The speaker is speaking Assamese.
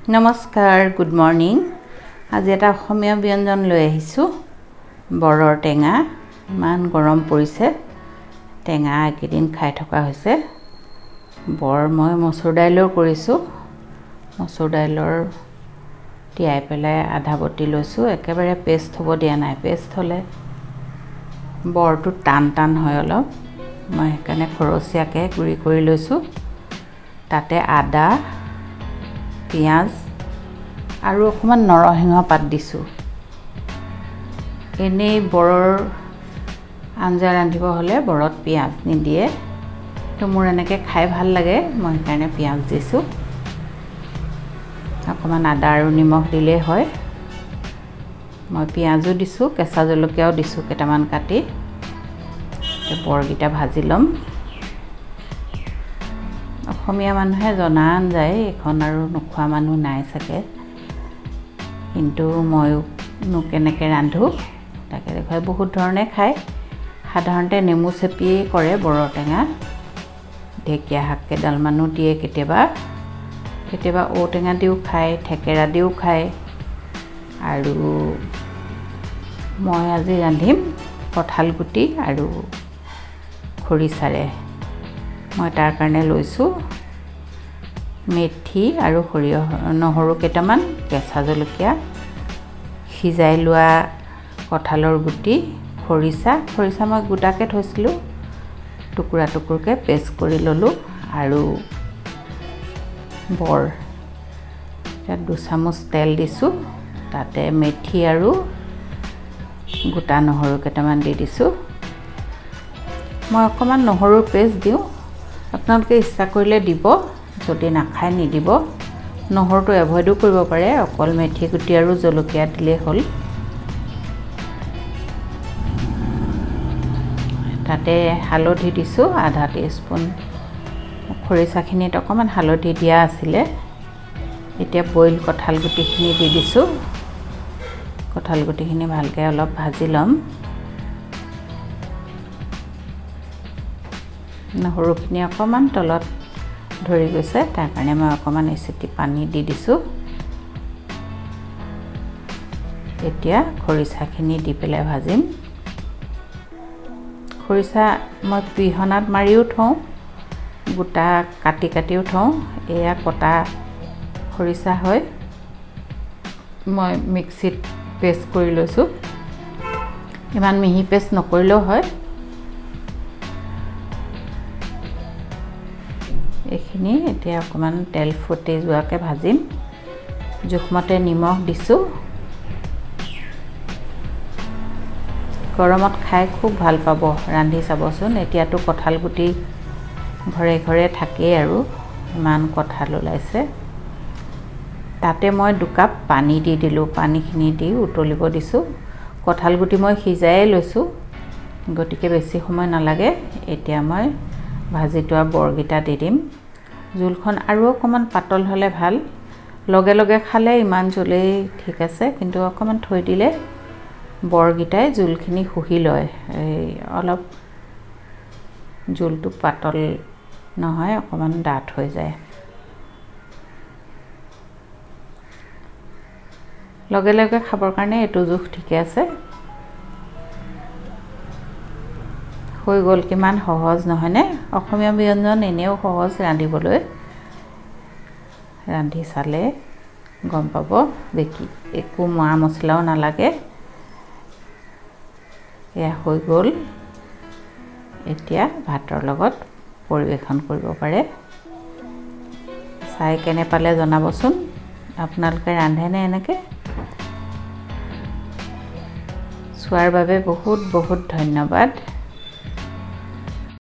নমস্কাৰ, গুড মৰ্ণিং। আজি এটা অসমীয়া ব্যঞ্জন লৈ আহিছোঁ, বৰৰ টেঙা। ইমান গৰম পৰিছে, টেঙা এইকেইদিন খাই থকা হৈছে। বৰ মই মচুৰ দাইলৰ কৰিছোঁ। মচুৰ দাইলৰ তিয়াই পেলাই আধা বটি লৈছোঁ, একেবাৰে পেষ্ট হ'ব দিয়া নাই। পেষ্ট হ'লে বৰটো টান টান হয় অলপ, মই সেইকাৰণে খৰচীয়াকৈ গুড়ি কৰি লৈছোঁ। তাতে আদা, পিঁয়াজ আৰু অকণমান নৰসিংহ পাত দিছোঁ। এনেই বৰৰ আঞ্জা ৰান্ধিব হ'লে বৰত পিঁয়াজ নিদিয়ে, তো মোৰ এনেকৈ খাই ভাল লাগে, মই সেইকাৰণে পিঁয়াজ দিছোঁ। অকণমান আদা আৰু নিমখ দিলেই হয়। মই পিঁয়াজো দিছোঁ, কেঁচা জলকীয়াও দিছোঁ কেইটামান কাটি। বৰকেইটা ভাজি ল'ম। অসমীয়া মানুহে জনা আঞ্জাই এইখন, আৰু নোখোৱা মানুহ নাই চাগে, কিন্তু ময়োনো কেনেকৈ ৰান্ধোঁ তাকে দেখুৱাই। বহুত ধৰণে খায়। সাধাৰণতে নেমু চেপিয়েই কৰে বৰৰ টেঙা। ঢেকীয়া শাক কেইডালমানো দিয়ে কেতিয়াবা, কেতিয়াবা ঔটেঙা দিও খায়, থেকেৰা দিও খায়। আৰু মই আজি ৰান্ধিম কঁঠাল গুটি আৰু খৰিচাৰে। মই তাৰ কাৰণে লৈছোঁ মেথি আৰু সৰিয়হ, নহৰু কেইটামান, কেঁচা জলকীয়া, সিজাই লোৱা কঁঠালৰ গুটি, খৰিচা। খৰিচা মই গোটাকৈ থৈছিলোঁ, টুকুৰা টুকুৰকৈ পেষ্ট কৰি ল'লোঁ, আৰু বৰ। ইয়াত দুচামুচ তেল দিছোঁ, তাতে মেথি আৰু গোটা নহৰু কেইটামান দি দিছোঁ। মই অকণমান নহৰুৰ পেষ্ট দিওঁ, আপোনালোকে ইচ্ছা কৰিলে দিব, যদি নাখায় নিদিব। নহৰুটো এভইডো কৰিব পাৰে, অকল মেথি গুটি আৰু জলকীয়া দিলেই হ'ল। তাতে হালধি দিছোঁ আধা টিস্পুন। খৰিচাখিনিত অকণমান হালধি দিয়া আছিলে। এতিয়া বইল কঁঠাল গুটিখিনি দি দিছোঁ। কঁঠাল গুটিখিনি ভালকৈ অলপ ভাজি ল'ম। নহৰুখিনি অকণমান তলত ধৰি গৈছে, তাৰ কাৰণে মই অকণমান এচিটি পানী দি দিছোঁ। এতিয়া খৰিচাখিনি দি পেলাই ভাজিম। খৰিচা মই পিহনাত মাৰিও থওঁ, গোটা কাটি কাটিও থওঁ। এয়া কটা খৰিচা হয়, মই মিক্সিত পেষ্ট কৰি লৈছোঁ। ইমান মিহি পেষ্ট নকৰিলেও হয়। এইখিনি এতিয়া অকণমান তেল ফুটি যোৱাকৈ ভাজিম। জোখমতে নিমখ দিছোঁ। গৰমত খাই খুব ভাল পাব, ৰান্ধি চাবচোন। এতিয়াতো কঁঠাল গুটি ঘৰে ঘৰে থাকেই আৰু, ইমান কঁঠাল ওলাইছে। তাতে মই দুকাপ পানী দি দিলোঁ। পানীখিনি দি উতলিব দিছোঁ। কঁঠাল গুটি মই সিজায়ে লৈছোঁ, গতিকে বেছি সময় নালাগে। এতিয়া মই ভাজি থোৱা বৰকেইটা দি দিম। জোলখন আৰু অকণমান পাতল হ'লে ভাল। লগে লগে খালে ইমান জোলেই ঠিক আছে, কিন্তু অকণমান থৈ দিলে বৰকেইটাই জোলখিনি শুহি লয়। এই অলপ জোলটো পাতল নহয়, অকণমান ডাঠ হৈ যায়। লগে লগে খাবৰ কাৰণে এইটো জোখ ঠিকে আছে। হৈ গ'ল, কিমান সহজ নহয়নে? অসমীয়া ব্যঞ্জন এনেও সহজ ৰান্ধিবলৈ। ৰান্ধি চালে গম পাব, বেকি একো মা মছলাও নালাগে। এয়া হৈ গ'ল। এতিয়া ভাতৰ লগত পৰিৱেশন কৰিব পাৰে। চাই কেনে পালে জনাবচোন। আপোনালোকে ৰান্ধেনে এনেকৈ? চোৱাৰ বাবে বহুত বহুত ধন্যবাদ।